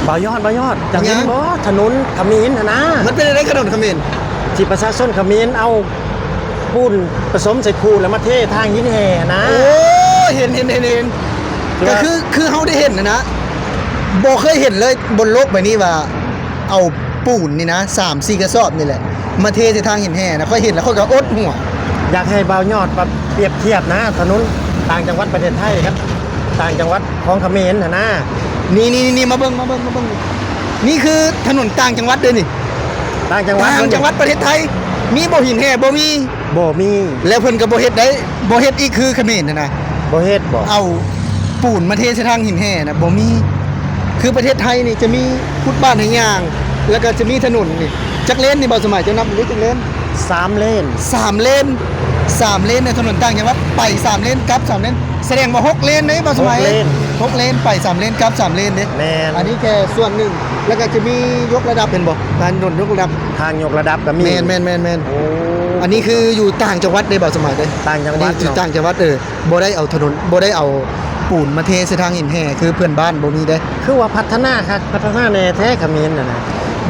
ບ່າວຍອດ ບ່າວຍອດ ເຈົ້າເຫັນບໍ່? ຖະໜົນຂະເໝນຫັ້ນນາ. ມັນເປັນຈັ່ງໃດ ຖະໜົນຂະເໝນ? ທີ່ປະຊາຊົນຂະເໝນເອົາປູນປະສົມໃສ່ຄູແລ້ວມາເທທາງຫີນແຮ່ຫັ້ນນາ. ໂອ້ ເຫັນ ເຫັນ ເຫັນ ເຫັນ ຄືວ່າ ກໍຄື ຄືເຮົາໄດ້ເຫັນຫັ້ນນະ ບໍ່ເຄີຍເຫັນເລີຍບົນໂລກໃບນີ້ວ່າ ເອົາປູນນີ້ນະ ສາມສີ່ກະສອບນີ້ແຫຼະ ມາເທໃສ່ທາງຫີນແຮ່ນະ. ຂ້ອຍເຫັນແລ້ວຂ້ອຍກໍອົດຫົວ. ຢາກໃຫ້ບ່າວຍອດປຽບທຽບນະ ຖະໜົນຕ່າງຈັງຫວັດປະເທດໄທກັບຕ່າງຈັງຫວັດຂອງຂະເໝນຫັ້ນນາ. ນີ້ໆໆ ມາເບິ່ງ ມາເບິ່ງ ມາເບິ່ງ ນີ້ຄືຖະໜົນຕ່າງຈັງຫວັດເດ້ນີ້. ຕ່າງຈັງຫວັດ ຕ່າງຈັງຫວັດປະເທດໄທ ມີບໍ່ຫີນແຮ່? ບໍ່ມີ ບໍ່ມີ. ແລ້ວເພິ່ນກໍບໍ່ເຮັດໄດ້ ບໍ່ເຮັດອີກຄືຂະເໝນຫັ້ນນະ. ບໍ່ເຮັດບໍ? ເອົາປູນມາເທໃສ່ທາງຫີນແຮ່ນະ ບໍ່ມີ. ຄືປະເທດໄທນີ້ຈະມີຟຸດບາດໃຫ້ຍ່າງ ແລ້ວກໍຈະມີຖະໜົນນີ້. ຈັກເລນນີ້ ບ່າວສະໝາຍ ເຈົ້ານັບເບິ່ງຈັກເລນ? ສາມເລນ. ສາມເລນ ສາມເລນໃນຖະໜົນຕ່າງຈັງຫວັດ ໄປສາມເລນ ກັບສາມເລນ ສະແດງວ່າຫົກເລນເດ້ ບ່າວສະໝາຍ. ຫົກເລນ ຫົກເລນ ໄປສາມເລນ ກັບສາມເລນເດ້. ແມ່ນ. ອັນນີ້ແຄ່ສ່ວນໜຶ່ງ ແລ້ວກໍຈະມີຍົກລະດັບ ເຫັນບໍ່? ຖະໜົນຍົກລະດັບ ທາງຍົກລະດັບກໍມີ. ແມ່ນໆໆໆ. ໂອ້ ອັນນີ້ຄືຢູ່ຕ່າງຈັງຫວັດເດ້ ບ່າວສະໝາຍເດ້. ຕ່າງຈັງຫວັດ ອັນນີ້ຢູ່ ເນາະ ຕ່າງຈັງຫວັດ ເອີ ບໍ່ໄດ້ເອົາຖະໜົນ ບໍ່ໄດ້ເອົາປູນມາເທໃສ່ທາງຫີນແຮ່ ຄືເພື່ອນບ້ານບໍ່ມີເດ້. ຄືວ່າພັດທະນາຄັກ ພັດທະນາແນ່ແທ້ຂະເໝນຫັ້ນນະ.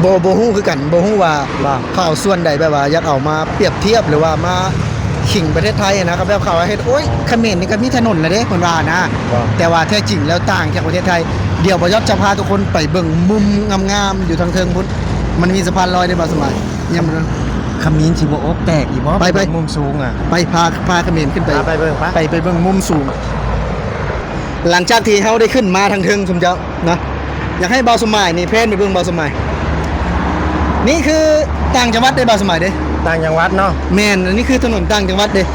ບໍ່ ບໍ່ຮູ້ຄືກັນ ບໍ່ຮູ້ວ່າ ວ່າ ເຂົາເອົາສ່ວນໃດ ແບບວ່າຢາກເອົາມາປຽບທຽບ ຫຼືວ່າມາ ຄິງປະເທດໄທຫັ້ນນະ ກໍແບບເຂົາວ່າເຮັດ ໂອ້ຍ ຂະເໝນນີ້ກໍມີຖະໜົນແລ້ວເດ້ ເພິ່ນວ່ານະ. ບໍ່ ແຕ່ວ່າແທ້ຈິງແລ້ວຕ່າງຈາກປະເທດໄທ. ດຽວບ່າວຍອດຈະພາທຸກຄົນໄປເບິ່ງມຸມງາມໆຢູ່ທາງເທິງພຸ້ນ. ມັນມີສະພານລອຍເດ້ ບ່າວສະໝາຍ. ຍາມນັ້ນ ຂະເໝນຊິບໍ່ອົກແຕກອີກບໍ່? ໄປ ໄປ ໄປເບິ່ງມຸມສູງອະ. ໄປ ພາ ພາຂະເໝນຂຶ້ນໄປ. ພາໄປເບິ່ງ ໄປ ໄປ ໄປເບິ່ງມຸມສູງ. ຫຼັງຈາກທີ່ເຮົາໄດ້ຂຶ້ນມາທາງເທິງ ຊຸມເຈົ້າ ນະ ຢາກໃຫ້ບ່າວສົມໝາຍນີ້ແພນໄປເບິ່ງ ບ່າວສົມໝາຍ. ນີ້ຄືຕ່າງຈັງຫວັດເດ້ ບ່າວສົມໝາຍເດ້. ຕ່າງຈັງຫວັດເນາະ. ແມ່ນ ອັນນີ້ຄືຖະໜົນຕ່າງຈັງຫວັດເດ້. ອໍ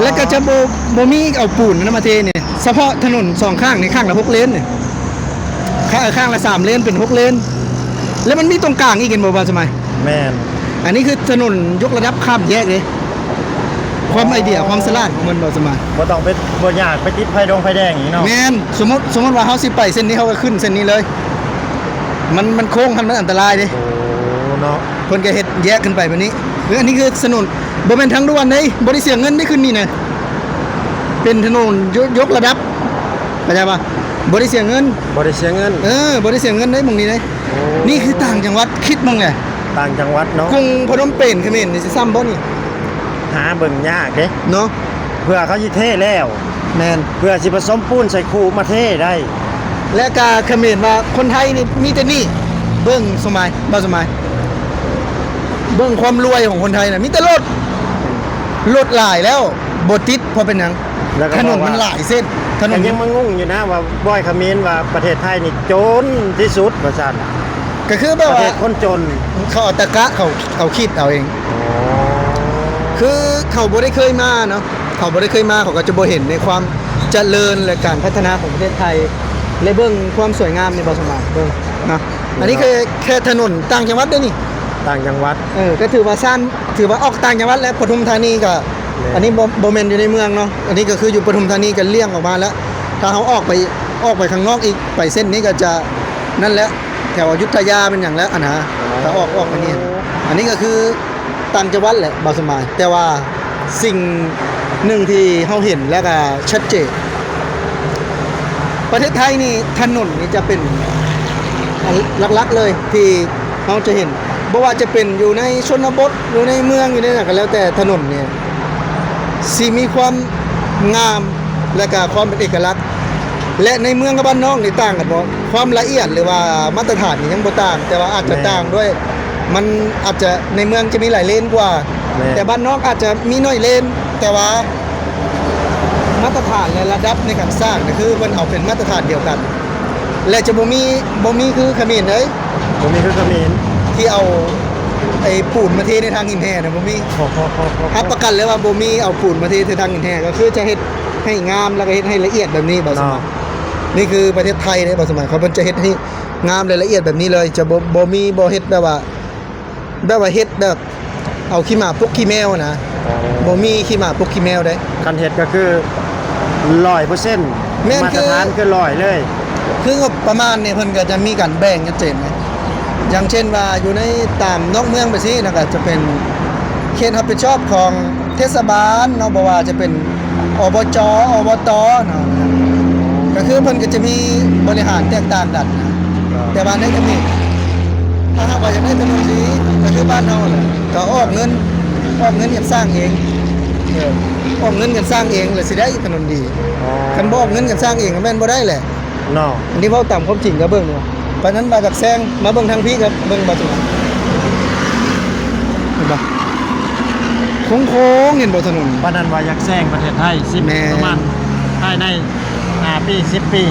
ແລ້ວກໍຈະບໍ່ ບໍ່ມີເອົາປູນນຳມາເທນີ້. ສະເພາະຖະໜົນສອງຂ້າງນີ້ ຂ້າງລະຫົກເລນນີ້ ຂ້າ ຂ້າງລະສາມເລນ ເປັນຫົກເລນ. ແລ້ວມັນມີຕົງກາງອີກ ເຫັນບໍ່ ບ່າວສົມໝາຍ? ແມ່ນ. ອັນນີ້ຄືຖະໜົນຍົກລະດັບຂ້າມແຍກເດ້. ຄວາມໄອເດຍ ຄວາມສະຫຼາດຂອງມັນ ບ່າວສະໝາຍ. ບໍ່ຕ້ອງໄປ ບໍ່ຍາກໄປຕິດໄຟດົງໄຟແດງອີກເນາະ. ແມ່ນ. ສົມມຸດ ສົມມຸດວ່າເຮົາຊິໄປເສັ້ນນີ້ ເຮົາກໍຂຶ້ນເສັ້ນນີ້ເລີຍ. ມັນ ມັນໂຄ້ງຫັ້ນ ມັນອັນຕະລາຍເດ້. ໂອ້ ເນາະ. ເພິ່ນກໍເຮັດແຍກຂຶ້ນໄປແບບນີ້. ເອີ ອັນນີ້ຄືຖະໜົນ ບໍ່ແມ່ນທາງດ່ວນເດ້. ບໍ່ໄດ້ເສຍເງິນເດ້ ຂຶ້ນນີ້ນະ. ເປັນຖະໜົນຍົກ ຍົກລະດັບ. ເຂົ້າໃຈບໍ່? ບໍ່ໄດ້ເສຍເງິນ. ບໍ່ໄດ້ເສຍເງິນ. ເອີ ບໍ່ໄດ້ເສຍເງິນເດ້ ໝ່ອງນີ້ເດ້. ໂອ້ ນີ້ຄືຕ່າງຈັງຫວັດ ຄິດເບິ່ງແຫຼະ. ຕ່າງຈັງຫວັດເນາະ. ກຸງພະນົມເປນຂະເໝນນີ້ຊິຊ້ຳບໍ່ນີ້? ຫາເບິ່ງຍາກເດ້ເນາະ. ເພື່ອເຂົາຊິເທແລ້ວ. ແມ່ນ. ເພື່ອຊິປະສົມປູນໃສ່ຄູມາເທໄດ້. ແລະກະຂະເໝນວ່າຄົນໄທນີ້ມີແຕ່ໜີ້. ເບິ່ງສົມໝາຍ ບ່າວສົມໝາຍ ເບິ່ງຄວາມລວຍຂອງຄົນໄທນະ ມີແຕ່ລົດ. ລົດຫຼາຍແລ້ວບໍ່ຕິດ ເພາະເປັນຫຍັງ? ແລ້ວກໍ ຖະໜົນມັນຫຼາຍເສັ້ນ ຖະໜົນ. ຍັງມາງົງຢູ່ນະວ່າບອຍຂະເໝນວ່າປະເທດໄທນີ້ຈົນທີ່ສຸດວ່າຊັ້ນ. ກໍຄືແບບວ່າ ປະເທດຄົນຈົນ ເຂົາເອົາຕະກະ ເຂົາ ເຂົາຄິດເອົາເອງ. ອໍ ຄືເຂົາບໍ່ໄດ້ເຄີຍມາເນາະ ເຂົາບໍ່ໄດ້ເຄີຍມາ ເຂົາກໍຈະບໍ່ເຫັນໃນຄວາມຈະເລີນ ແລະ ການພັດທະນາຂອງປະເທດໄທ. ແລະ ເບິ່ງຄວາມສວຍງາມນີ້ ບ່າວສົມໝາຍ ເບິ່ງນະ. ອັນນີ້ຄືແຄ່ຖະໜົນຕ່າງຈັງຫວັດເດ້ນີ້. ຕ່າງຈັງຫວັດ. ເອີ ກໍຖືວ່າຊານ ຖືວ່າອອກຕ່າງຈັງຫວັດແລ້ວ. ປະທຸມທານີກໍ ແມ່ນ. ອັນນີ້ບໍ່ ບໍ່ແມ່ນຢູ່ໃນເມືອງເນາະ. ອັນນີ້ກໍຄືຢູ່ປະທຸມທານີ ກໍລ່ຽງອອກມາແລ້ວ. ຖ້າເຮົາອອກໄປ ອອກໄປຂ້າງນອກອີກ ໄປເສັ້ນນີ້ກໍຈະນັ້ນແຫຼະ ແຖວອະຍຸດທະຍາແມ່ນຫຍັງແລ້ວຫັ້ນນະ. ອໍ ຖ້າອອກ ອອກໄປນີ້. ອັນນີ້ກໍຄືຕ່າງຈັງຫວັດແຫຼະ ບ່າວສົມໝາຍ. ແຕ່ວ່າສິ່ງໜຶ່ງທີ່ເຮົາເຫັນແລ້ວກໍຊັດເຈນ ປະເທດໄທນີ້ ຖະໜົນນີ້ຈະເປັນອັນຫຼັກໆເລີຍທີ່ເຮົາຈະເຫັນ ບໍ່ວ່າຈະເປັນຢູ່ໃນຊົນນະບົດ ຢູ່ໃນເມືອງ ຢູ່ໃນຫຍັງກໍແລ້ວແຕ່ ຖະໜົນນີ້ຊິມີຄວາມງາມ ແລະກະຄວາມເປັນເອກະລັກ. ແລະໃນເມືອງກັບບ້ານນອກນີ້ຕ່າງກັນບໍ່? ຄວາມລະອຽດ ຫຼືວ່າມາດຕະຖານນີ້ຍັງບໍ່ຕ່າງ ແຕ່ວ່າອາດຈະ ແມ່ນ ຕ່າງດ້ວຍ ມັນອາດຈະ ໃນເມືອງຈະມີຫຼາຍເລນກວ່າ ແມ່ນ ແຕ່ບ້ານນອກອາດຈະມີໜ້ອຍເລນ ແຕ່ວ່າມາດຕະຖານ ແລະ ລະດັບໃນການສ້າງນີ້ ຄືເພິ່ນເອົາເປັນມາດຕະຖານດຽວກັນ ແລະ ຈະບໍ່ມີ ບໍ່ມີຄືຂະເໝນເລີຍ. ບໍ່ມີຄືຂະເໝນ ທີ່ເອົາໄອ້ປູນມາເທໃນທາງຫີນແຮ່ນະ ບໍ່ມີ. ຮັບປະກັນເລີຍວ່າບໍ່ມີເອົາປູນມາເທໃສ່ທາງຫີນແຮ່ ກໍຄືຈະເຮັດໃຫ້ງາມ ແລ້ວກໍເຮັດໃຫ້ລະອຽດແບບນີ້ ບ່າວສະໝາຍ. ອໍ ນີ້ຄືປະເທດໄທເດ້ ບ່າວສະໝາຍ ເຂົາເພິ່ນຈະເຮັດໃຫ້ງາມ ແລະ ລະອຽດແບບນີ້ເລີຍ ຈະບໍ່ ບໍ່ມີ ບໍ່ເຮັດແບບວ່າ ແບບວ່າເຮັດແບບເອົາຂີ້ໝາປົກຂີ້ແມວນະ. ອໍ ບໍ່ມີຂີ້ໝາປົກຂີ້ແມວເດ້. ຄັນເຮັດກໍຄືຮ້ອຍເປີເຊັນ ແມ່ນ ມາດຕະຖານຄື ຄືຮ້ອຍເລີຍ. ຄືງົບປະມານນີ້ເພິ່ນກໍຈະມີການແບ່ງຊັດເຈນນະ ຢ່າງເຊັ່ນວ່າຢູ່ໃນຕາມນອກເມືອງໄປຊີ້ນະ ກໍຈະເປັນເຂດຮັບຜິດຊອບຂອງເທດສະບານເນາະ ບໍ່ວ່າຈະເປັນ ອບຈ ອບຕ ເນາະ ກໍຄືເພິ່ນກໍຈະມີບໍລິຫານແຕກຕ່າງກັນນະ. ແຕ່ບ້ານໃດກໍມີ. ຖ້າຫາກວ່າຢາກໄດ້ຖະໜົນດີ ກໍຄືບ້ານເຮົາແຫຼະ ກໍອອກເງິນ ອອກເງິນກັນສ້າງເອງ. ເອີ ອອກເງິນກັນສ້າງເອງ ແລ້ວຊິໄດ້ຖະໜົນດີ. ອໍ ຄັນບໍ່ອອກເງິນກັນສ້າງເອງ ກໍແມ່ນບໍ່ໄດ້ແຫຼະເນາະ. ອັນນີ້ເວົ້າຕາມຄວາມຈິງ ກໍເບິ່ງ ປານນັ້ນວ່າຈາກແຊງ ມາເບິ່ງທາງພີ້ ກໍເບິ່ງ ບໍ່ ເຫັນບໍ່? ໂຄ້ງໆ ເຫັນບໍ່ຖະໜົນ? ປານນັ້ນວ່າຢາກແຊງປະເທດໄທ ສິບ ແມ່ນ ປະມານພາຍໃນຫ້າປີ ສິບປີ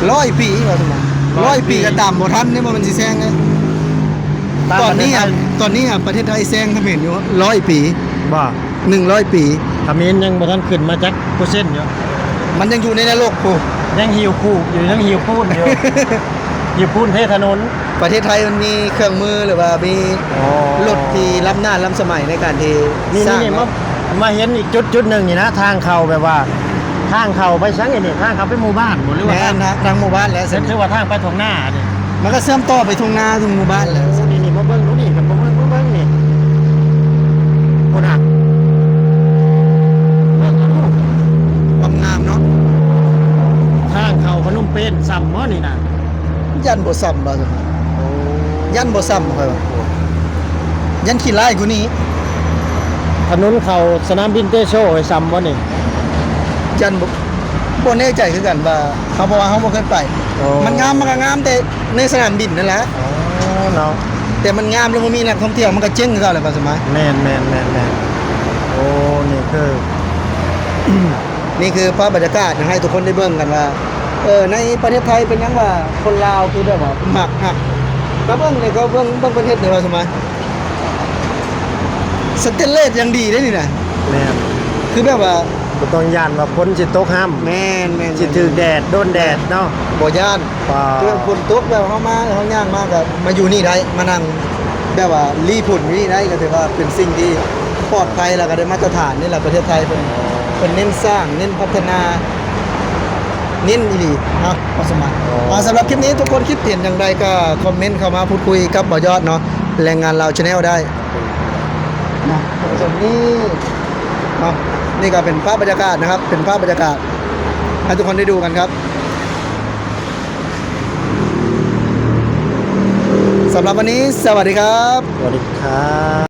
ຮ້ອຍປີ ວ່າຊັ້ນນະ. ຮ້ອຍປີ ຮ້ອຍປີກໍຕາມບໍ່ທັນເດ້ ບໍ່ແມ່ນຊິແຊງເດ້. ຕາມ ຕອນນີ້ ປະເທດໄທ ອະ ຕອນນີ້ ອະ ປະເທດໄທແຊງຂະເໝນຢູ່ຮ້ອຍປີ. ບໍ່ ໜຶ່ງຮ້ອຍປີ ຂະເໝນຍັງບໍ່ທັນຂຶ້ນມາຈັກເປີເຊັນຢູ່. ມັນຍັງຢູ່ໃນນະລົກພຸ້ນ ຍັງຫິວຄູບຢູ່ ຍັງຫິວປູນຢູ່ ຫິວປູນເທຖະໜົນ. ປະເທດໄທມັນມີເຄື່ອງມື ຫຼືວ່າມີ ອໍ ລົດທີ່ລ້ຳໜ້າລ້ຳສະໄໝໃນການທີ່ ນີ້ ສ້າງ ນີ້ ເນາະ. ມາ ມາເຫັນອີກຈຸດ ຈຸດໜຶ່ງນີ້ນະ ທາງເຂົ້າແບບວ່າ ທາງເຂົ້າໄປໃສນີ້? ທາງເຂົ້າໄປໝູ່ບ້ານບໍ່ ຫຼືວ່າ ແມ່ນ ທາງ ທາງ ທາງໝູ່ບ້ານແຫຼະ. ເຫັນຄືວ່າທາງໄປທົ່ງນານີ້ ມັນກໍເຊື່ອມຕໍ່ໄປທົ່ງນາ ທົ່ງໝູ່ບ້ານແຫຼະ. ໂອ້ ນີ້ ນີ້ ມາເບິ່ງດູນີ້ ກັນ ມາເບິ່ງ ມາເບິ່ງນີ້ ພຸ້ນນະ ເບິ່ງດູ ຄວາມງາມເນາະ. ທາງເຂົ້າພະນົມເປນຊ້ຳບໍ່ນີ້ນະ? ຢ້ານບໍ່ຊ້ຳວ່າຊັ້ນ. ໂອ້ ຢ້ານບໍ່ຊ້ຳ ຂ້ອຍວ່າ ຢ້ານຂີ້ຮ້າຍກວ່ານີ້. ຖະໜົນເຂົ້າສະໜາມບິນເຕໂຊ ຊ້ຳບໍ່ນີ້? ຢ້ານບໍ່ ບໍ່ແນ່ໃຈຄືກັນວ່າ ເຮົາ ເພາະວ່າເຮົາບໍ່ເຄີຍໄປ. ໂອ້ ມັນງາມ ມັນກໍງາມແຕ່ໃນສະໜາມບິນນັ້ນແຫຼະ. ອໍ ເນາະ ແຕ່ມັນງາມແລ້ວບໍ່ມີນັກທ່ອງທ່ຽວ ມັນກໍເຈັງຄືເກົ່າແຫຼະ ບາດສະມາ. ແມ່ນ ແມ່ນ ແມ່ນ ແມ່ນ. ໂອ້ ນີ້ຄື ນີ້ຄືພາບບັນຍາກາດ ຢາກໃຫ້ທຸກຄົນໄດ້ເບິ່ງກັນວ່າ ເອີ ໃນປະເທດໄທເປັນຫຍັງວ່າຄົນລາວຄືແບບວ່າມັກຮັກ ກໍເບິ່ງນີ້ ກໍເບິ່ງ ເບິ່ງປະເທດນີ້ວ່າສະມາ ສະເຕນເລດຢ່າງດີເດ້ນີ້ນະ. ແມ່ນ ຄືແບບວ່າ ບໍ່ຕ້ອງຢ້ານວ່າຝົນຊິຕົກຫ້ຳ. ແມ່ນ ແມ່ນ ຊິຖືກແດດ ໂດນແດດເນາະ ບໍ່ຢ້ານ. ເຄື່ອງຝົນຕົກແບບເຮົາມາ ເຮົາຍ່າງມາກໍມາຢູ່ນີ້ໄດ້ ມານັ່ງແບບວ່າລີ້ຝົນຢູ່ນີ້ໄດ້ ກໍຖືວ່າເປັນສິ່ງທີ່ປອດໄພ ແລ້ວກໍໄດ້ມາດຕະຖານ. ນີ້ແຫຼະປະເທດໄທເພິ່ນ ເພິ່ນເນັ້ນສ້າງ ເນັ້ນພັດທະນາ ເນັ້ນອີ່ຫຼີເນາະ ບໍ່ສະມາ. ອ່າ ສຳລັບຄລິບນີ້ທຸກຄົນຄິດເຫັນຢ່າງໃດກໍຄອມເມັນເຂົ້າມາພູດຄຸຍກັບບໍ່ຢອດເນາະ ແຮງງານລາວ Channel ໄດ້ເນາະ. ສ່ວນນີ້ເນາະ ນີ້ກໍເປັນພາບບັນຍາກາດນະຄັບ ເປັນພາບບັນຍາກາດໃຫ້ທຸກຄົນໄດ້ດູກັນຄັບ. ສຳລັບວັນນີ້ ສະຫວັດດີຄັບ. ສະຫວັດດີຄັບ.